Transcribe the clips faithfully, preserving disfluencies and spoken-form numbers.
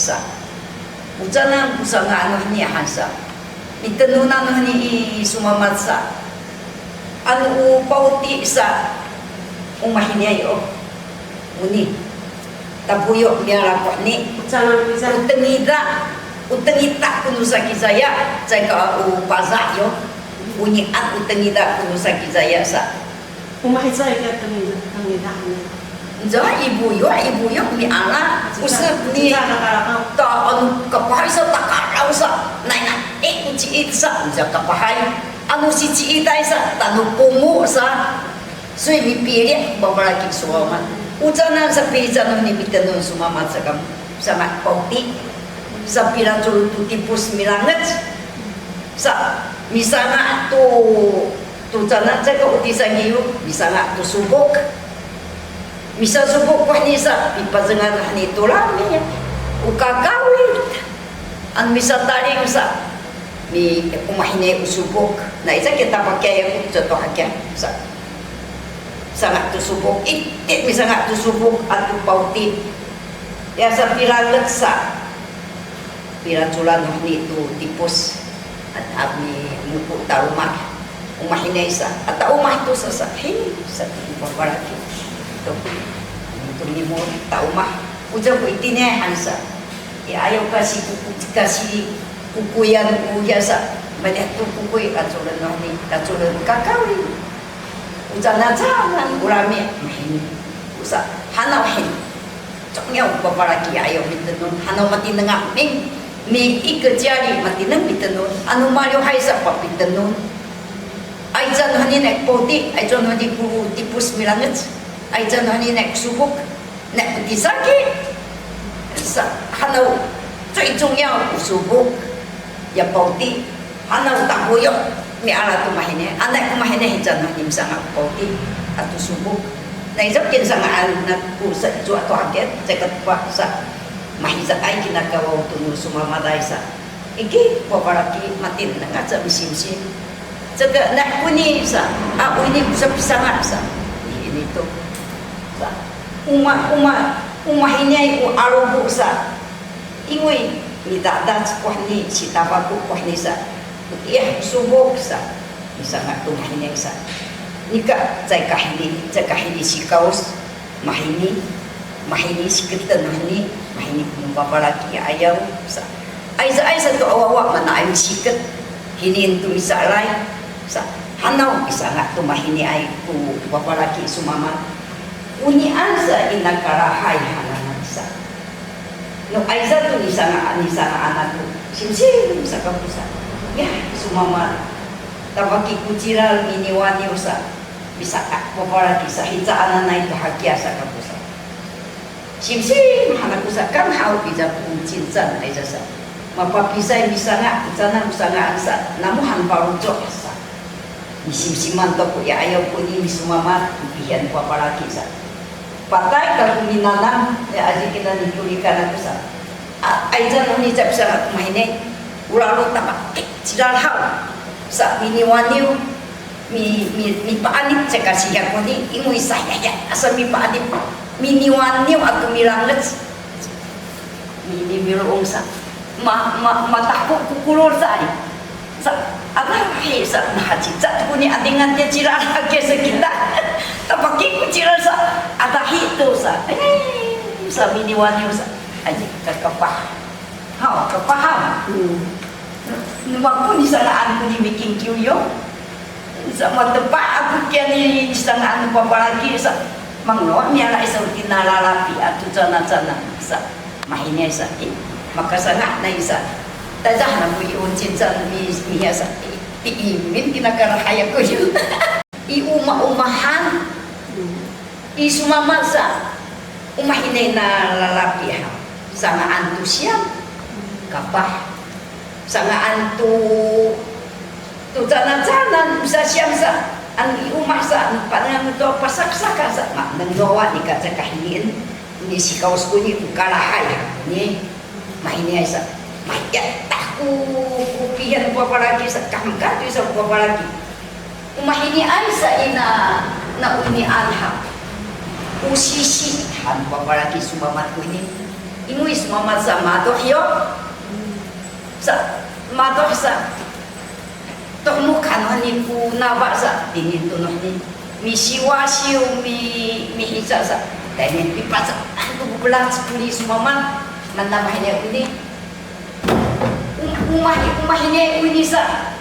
Sa, ucanan ku sanga anu hini han sa, mitenunan nu hini i sumamad sa, anu u pawti sa, u mahini ay o, uni, tapuyo miala ko ni, ucanan ku sa, u tengida, u tengida ku nu sakizaya, caay ka u paza yo, uni an u tengida ku nu sakizaya sa. Umahicay ka tengida, tengida. Nja ibuyo, ibuyo miala, usep ni, ta anu kapahay sa takaraw sa, naina, eh, ciit sa, nja kapahay, anu si ciitay sa, tanu pungu sa, suy mipili, babalaki sumamad. Ucanan sa pihican nu ni mitenun sumamad sa kamu, sanga pawti, sa pila tu tipus milangec, sa misanga tu Tucanan caka u tisangiyu, misanga tu subuk. Misasubuk kuhni sa, pipazengan hani tu lami, u kakawit. An misataling sa, mi umahine u subuk. Na ica kita pakai aku jatuh aja sa. Sanga tu subuk, itit misanga tu subuk, atu pawti. Ya sa pilalet sa. Piraculan ni tu tipus, a, a, mimupu ta umah, umah inay sa, a, ta umah tu sa, sa, hi, sa, tu papalaki. Tu, tu mimu ta umah, uja ku itiniay han sa. I ayaw kasi kuku, kasi kukuyan uya sa, malihat tu kukuy, kaculan ni, kaculan kakawin. Ucanacanan ulami mahini. Usa, hanaw hin. Coknyaw papalaki ayaw mitenun. Hanaw matineng a ming. Mi ikecali matineng mitenun. Anu maliw hay sa papitenun. Aycan hani nek poti, aycan hani pulu tipus milangec. Aycan hani nek subuk. Nek peti saki, sa, hanaw, 最重要 u subuk, ya pawti, hanaw takuyo, miala tu mahine, anak ku mahine hican no misanga pawti, atu subuk. Na ica kin sangaan na ku sa icu atu haget, ceket pa sa, mahiza ay kinakawaw tu nu sumamaday sa. Iki, papalaki matineng aca misimsim. Ceka na kuni sa, a, ini ku sa pisanga sa. Ini tu. Sa, uma, uma, uma ini ay u alubu sa. Ingui, midadac kuhni, sitapaku kuhni sa. Iya, subuk sa. Misanga tu mahini sa. Nika, cay kahini, cay kahini sikaus. Mahini, mahini siketen mahini, mahini ku nu papalaki ayaw sa. Ayza, ayza tu awawa mana ay misiket. Hinin tu misalay sa. Hanaw misanga tu mahini ay ku papalaki sumama. Uni ayza i nakalahay hanangan sa. Nu ayza tu nisanga, nisanga anak ku. Simsim sa kaku sa. Ya, sumama. Tapaki ku cilal miniwaniw sa. Misanga papalaki sa hica ananay tu hakiya sa kaku sa. Simsim han aku sa kang haw pizapun cincan ayza sa. Mapapisay misanga, ucanan usangaan sa, namuhan paluco sa. Misimsiman to ku ya ayaw ku ni misumama, pihian papalaki sa. Patay ka ku minanam, ya aji kina nitulikan aku sa. A, ayza no ni cap sa mahine, ulalu tamakit, cilal haw. Sa miniwaniw, mi, mi, mipaanit caka siya kuni, inguy sa yaya, asa mipaanit, miniwaniw atu milangec. Mini miluung sa, ma, ma, mataku kukulul sa ay. Sa, adahi sa, mahacicat kuni adingan tiya cilal ake sa kita. Tapaki ku cilal sa, adahi tu sa. Eh, sa miniwaniw sa. Aji kakapah. Haw, kapah haw. Hmm. Numaku ni sangaan ku ni mikingkiw yo. Sa matepa aku kiya ni sangaan nu papalaki sa. Manglo miala isa uti na lalapi atu cana-cana sa. Mahini sa. Eh, makasanga na isa. Tazah na ku iun cincan mi, miya sa. Eh, ti imin kinakarahay aku yo. I uma-umahan. I sumama sa, umah inay na lalapi ha, sangaan tu siyam, kapah, sangaan tu, tu cana-canan, sa siyam sa, anu i umah sa, anu panangan tu pasak-sakan sa, ma, nenggawa ni kaca kahinin, ni sikaus kuni, kalahay, ni, mahini sa, ma, ya, taku, kupihan, papalaki sa, kamkatu sa, papalaki. Umahini ay sa ina na uni anha. Usisi han papalaki sumamad kuni. 因为 sumamac sa madoh yo. Sa, madoh sa. Tuhmuk kanu ni ku naba sa, tini tunuh ni. Misiwasiw, mi, mihica sa. Tayni pipaca, antu bukulac kuni sumamac, manamah ini uni. Um, umah, umah ini uni sa.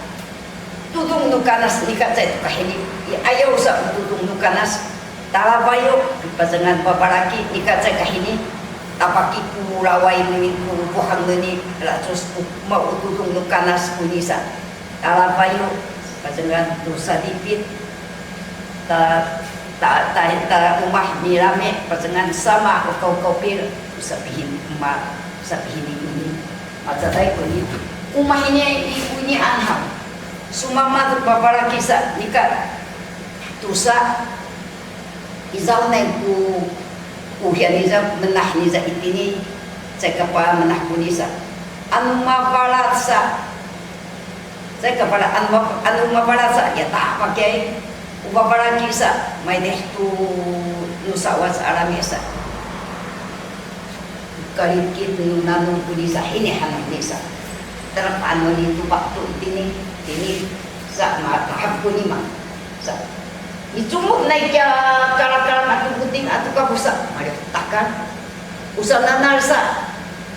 Tudung nu kanas nika cay tu kahini. I ayaw sa tudung nu kanas. Talabayu, pacengan babalaki nika cay kahini. Tapaki ku laway nuni ku buhang nuni, lacus ku mau tudung nu kanas kuni sa. Talabayu, pacengan tu sadipit. Ta, ta, ta, ta umah ni lami, pacengan sama, ukau-ukau pil, sapihin, ma, sapihini kuni. Macaday kuni. Umah ini, i kuni anham. Sumamac tu babalaki sa, nika tusa, izaw nai ku, ku hiyan izaw, menah niza itini, cekapa menah kuni sa. Anu mapalat sa, cekapa anu ma-, anu mapalat sa, ya ta pakai, u babalaki sa, maydih tu nusa was alami sa. Kalikit nu nanung kuni sa, ini hanang ni sa. Terap anu ni tupak tu itini, ini sa matahap kuni ma. Sa. Micumut nai kya kala-kala atu buting atu kabusa. Mali takal. Usa nanal sa.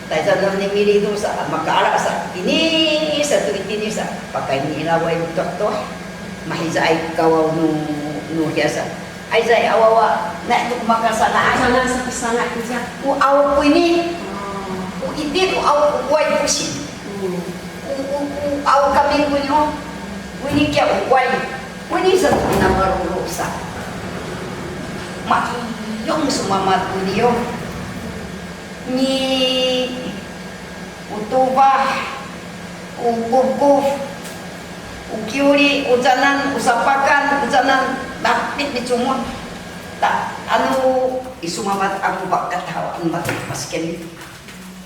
Taysa nu ni mili tu sa, makaala sa. Ini sa tu itini sa. Pakai ni laway toh-toh. Mahiza ay kawaw nu, nu hiya sa. Ayza i awawa, na tu makasanga. Sana sa pisanga tu sa. U aw ku ini. Oh. U itin, u aw ku kuway pusin. Hmm. U, u, u aw kami ku ini, o. Ku ini kiya u kuway. Ku ini sa tu na maruru sa. Maiyong sumamac ku ini, o. Ni U tubah, u kufkuf, u kiwli, u canan, u sapakan, u canan, dapit micumut. Ta, anu, i sumamac aku bakat haw, anu mati pasken.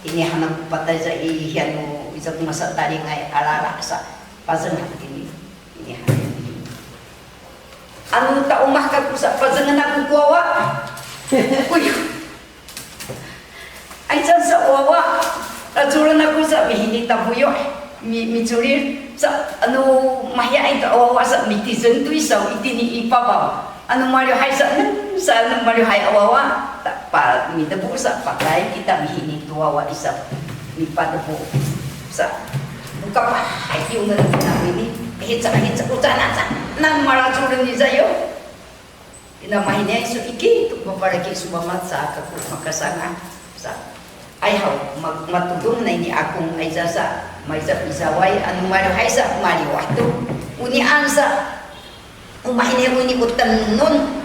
Ini hanang patay sa i, hiyan nu, iza ku masa talingay alala sa, pazeng ini. Ini hanang. Anu ta umah kaku sa, pazengen aku ku wawa. Uy. Ayca sa wawa, laculen aku sa mihini tabuyu', mi, miculil sa, anu, mahiya ay ta wawa sa mitizen tu i saw itini i pabaw. Anu malihay sa, nen sa, anu malihay a wawa, ta, pa, midebu sa, patay kita mihini tu wawa i saw, mipadebu sa. Buka pa, ay, yung ngen kita mini, hica, hica, ucana sa, nan malaculen i sayo. Ina mahini isu iki tu babalaki sumamac sa kaku makasanga sa. Ay haw, ma-, matudung na ini akung ayza sa, mayza pisaway, anu malihay sa, maliwah tu. Unian sa, umahini uni utenun.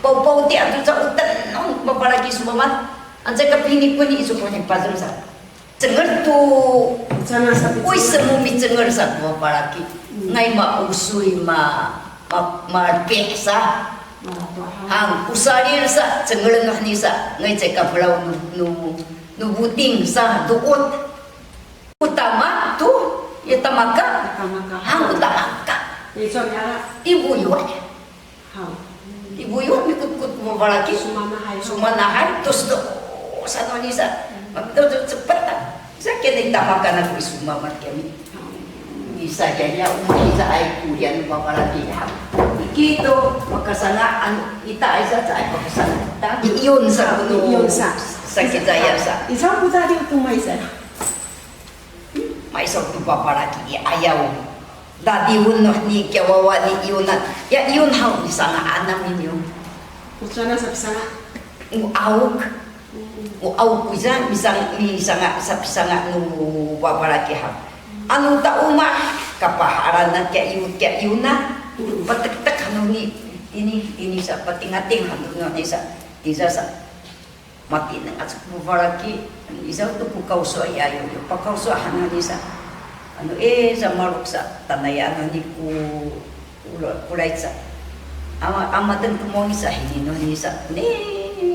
Pau-pau ti atu sa utenun, babalaki sumamac. Anca kapini kuni isu kuni pazeng sa. Cengel tu, 为什么 micengel sa tu babalaki? Ngay mausuy ma, ma, malapih sa. Hang, u salil sa, cengel nu ni sa, ngay cekapelaw nu, nu, nu buting sa, duut. U tama tu, ya tamaka. Hang, u tamaka. Ibuyuh. Ibuyuh mikutkut ku babalaki. Sumanahay. Sumanahay, tus tu, sano ni sa. Mabito tu cepet ta. Sa kini tamakan aku i sumamac kami. Isa jaya umah isa ay kuyan babalaki. Iki tu, makasanga anu ita isa sa ay makasanga. Iyun sa kunu. Iyun sa. Sakit saya sa. Isa puta di utumay sa. Maisaw tu babalaki i ayaw. Dadiwun no ni kiya wawa ni iyunan. Ya iyun haw ni sanga anam ini. Ucana sapisanga. U awuk. U awuk uza misang, misanga sapisanga nu babalaki haw. Anu ta umah kapahalan na kiya iyu, kiya iyunan. Patektek anu ni ini, ini sa patingating anu ni sa. Tiza sa. Matineng aca ku babalaki, izaw tu ku kawsuay ayaw, pakawsuay hanan i sa. Anu, e, sa maluk sa, tanaya anu ni ku, ku, ku layca. Ama, ama ten ku mawni sa, hini no ni sa, ni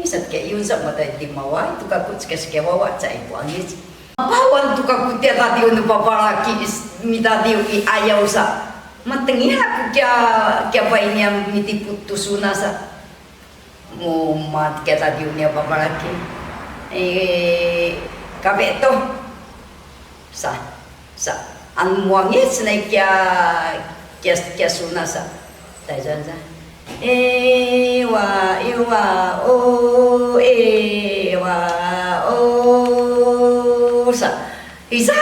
sa, ke iyun sa, matay timaway, tu kaku, sike, sike wawa, sa, ibu angis. Apawan tu kaku, tiya tadiw nu babalaki, is, mitadiw i ayaw sa. Matengil aku kiya, kiya pay niya mitiput tu suna sa. Mu mat kita di unia babalaki. E, kape to. Sa, sa, anu muwangic na kiya, kiya, kiya suna sa. Tayzan sa. Iwa, iwa, o, iwa, o, sa. Iza,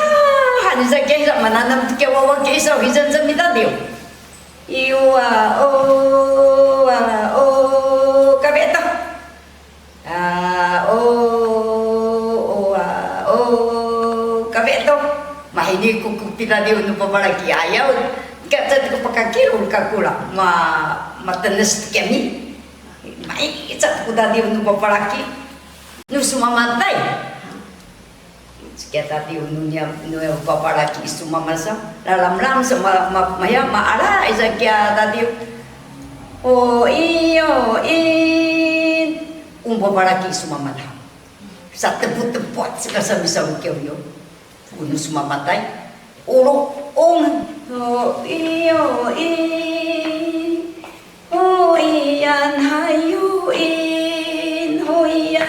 han iza kiya iza, mananam tu kiya wawa kiya iza, iza, iza, mitadiw. Iwa, o, wa, o, kape to. A, o, o, a, o, kape to. Mahini ku, ku pitadiw nu papalaki ayaw. Kaca tu ku pakakilul kakula. Ma, matenes tu kami. Mai, ica tu ku tadiw nu papalaki. Nu sumamatay. Kiya tadiw nu nia, nu papalaki i sumamasa. Lalamlam sa ma, ma, maya, maala, iza kiya tadiw. O, i, o, i. Ung papalaki i sumamata. Sa teput-teput, sa kasa misaw kiyaw yo. Unu sumamatay. Ulu, ung. O, i, o, i. Huyan hayuin, huya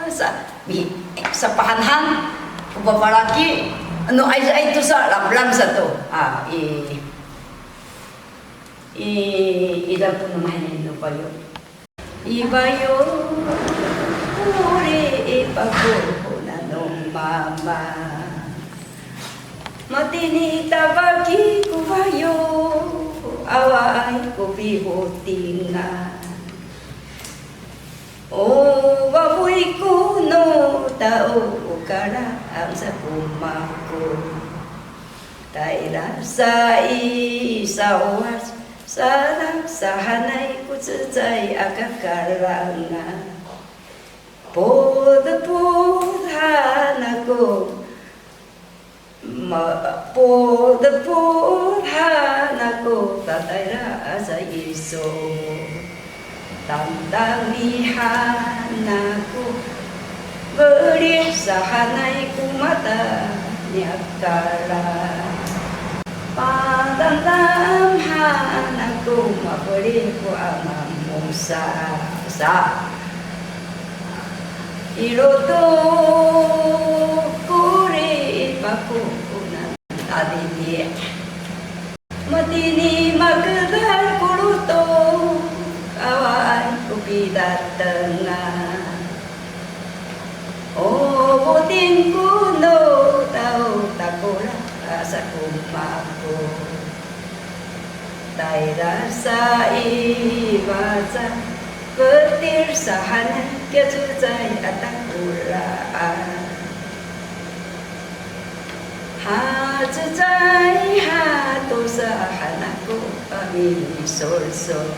sa, mi, sa pahanhan, ku papalaki, anu ay, ay tu sa, lamlam sa tu. A, i, i, ida pun mahini nu payu. Ibayu, uri ipaku nanu mama. Matini tabaki ku bayu, awaay ku pihutingan. O wabuy ku nu tau kalaang sa ku maku. Tayra sa i sawas, salang sahanay ku cecay a kakalangan. Pudpud han aku, ma-, pudpud han aku, tatayra a sa isu. Tangtang ni han aku, belih sahanay ku mata niakalan. Padamdam han aku, mapelih ku a mamusa sa. Ilutu kuri ipaku kunan adidi. Matini makedal ku lutu, awaay ku pidatengan. O buting ku nu tau takula asa ku maku. Tayra sa i maca, petir sahanay kiya cecay a takulaan. Hacecay hatusa han aku paminisulsul.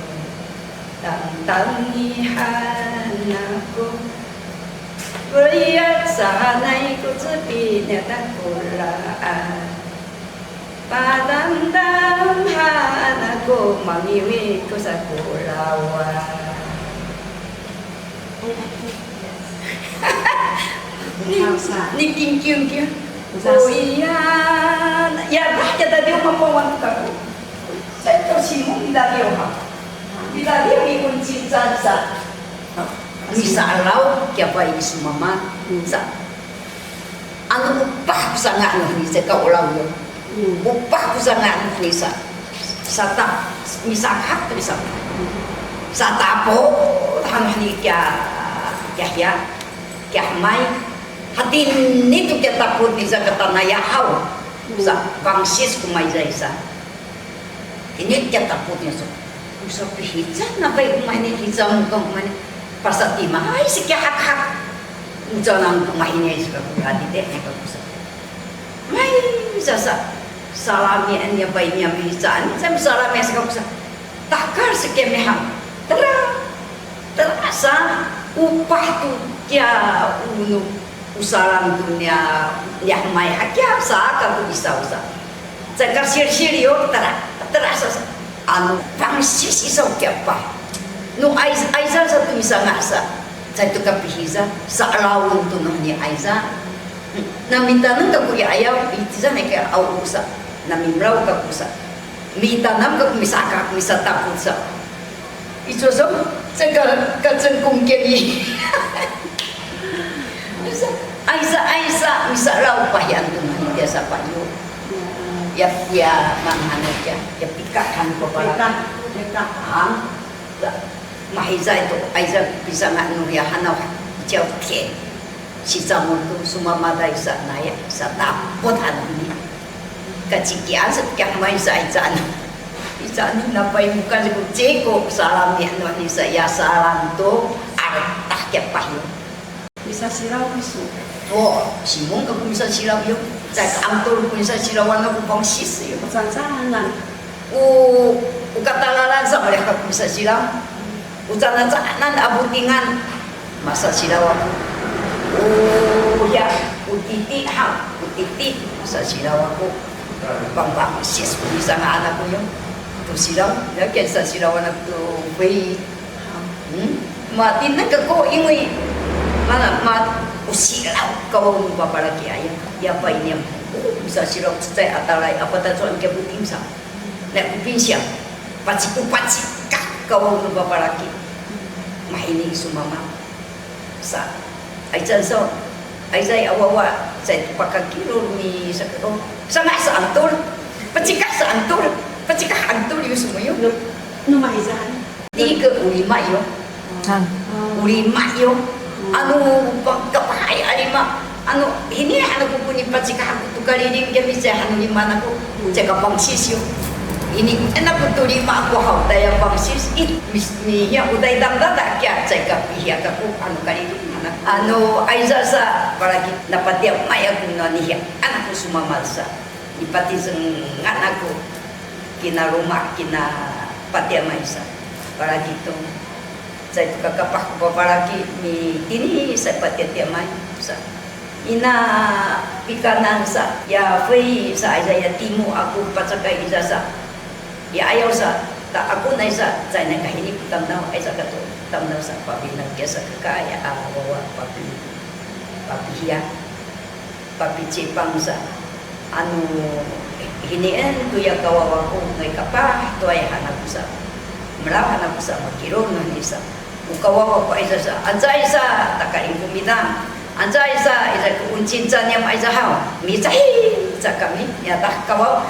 Tangtang ni han aku, peliyat sahanay ku cepi niya takulaan. Padamdam han aku, mangiwi ku sakulawan. Ni, ni kingking kia. Oh iya, ya bah, ya tadi uma pawan kaku. Saya tahu simung di tadi ha. Di tadi ikun cinta sa. Misa'alaw kiya pa i sumama. Sa. Anu upah ku sanga' nu ni sa ka ulaw yo. Upah ku sanga' nu ni sa. Sata, misakak tu sa. Satapot han ni kiya, kiya, kiya, kiya hemay. Hatini tu kiya tapot ni sa ka tanaya haw. Sa, pangsis ku mayza i sa. Ini kiya tapot ni sa. Ku sa pihica, na pay ku mayni hica mu ka mayni. Pasatimaay si kiya hakhak. Uca nang ku mayni si ka ku hati de, ni ka ku sa. May, sa, sa. Salami an ya pay niya mihicaan, sa salami si ka ku sa. Takal si kiya miham. Tara, tara sa, upah tu kiya unu. Usalan tu niya, niya hemay hakiya sa kaku isaw sa. Caka silsil yo tara, tara sa, sa. Anu pangsis isaw kiya pa. Nu ay, ayza sa tu misanga' sa. Cay tu kapihiza, sa'alawun tu nu ni ayza. Na mitaneng kaku i ayaw, i tiza na kiya aw sa. Na mimraw kaku sa. Mitanam kaku misakak, misatapot sa. Ico so, caka, kacengkung kini. Misalaw pahian tu mani dia sapayu. Ya, ya, manghanu dia, ya pika kan ko pala. Pika, pika. Ang, mahizay tu, ayza pisanga nu ya hanaw, ciyaw tie. Sicamul tu sumamaday sa naya, sa tapot hanu ni. Kacikian sa kiyamay sa ayza nu. Ayza nu napay mukan ku ciko salam ni anu ni sa ya salam tu artah kiya pahiyo. Misasilaw kisu. O, simung aku misasilaw yo. Cai ka amtul ku misasilawan aku pangsis yo. Masansanan. U, u katalalan sa malih aku misasilaw. U canacanan a butingan masasilaw aku. U, ya, u titi ha, u titi masasilaw aku. Pangpangsis ku misangaan aku yo. Tu silaw, ya, kaya sasilawan aku tu, wait. Hmm? Matineng kako, ingui, mana, ma, usilaw kawaw nu papalaki aya, ya pa ini, oh, misasilaw cecay atalay, apa tacuan ke buting sa. Na ku pinsiang, pacik ku pacik, ka, kawaw nu papalaki. Mahini sumama. Sa, aycan sa, aycay a wawa, cay pakakilul ni sa, oh, sanga sa antul, pacikah sa antul, pacikah antul yu sumuyu. Nu, nu maizan. Tiga u lima yo. Hang. U lima yo. Anu pa-, kapahay a lima. Anu, ini anu ku kuni pacikah aku tu kaliding kami cay anu lima naku. Cay ka pangsis yo. Ini, enak ku tu lima aku haw, taya pangsis. It, mis, ni, ya, uday tamdada kya, cay ka pihiak aku, anu kaliding, anak. Anu, ayza sa, palagi, napatiya, maya ku nanihiak. Anak ku sumamal sa. Ipatisengan aku. Kina luma', kina patiamay sa. Palagi tu, cay tu kakapah ku papalaki, mitini sa patiatiamay sa. Ina pikanan sa, ya fei sa, ayza ya timu aku pacakay iza sa. Ya ayaw sa, ta aku nay sa, cay na kahini ku tamdaw, ayza katu tamdaw sa, papinang kiya sa kakay a wawa, papi, papihiya. Papicipang sa, anu, hinien tu ya kawawa ku, ngay kapah tu ay hanaku sa. Melaw hanaku sa, makilung ni sa. U kawawa ku ay sa, sa, anca ay sa, takaing ku midang. Anca ay sa, ay sa ku uncin ca niyam ay sa haw. Micay, ca kami, niyatah kawaw.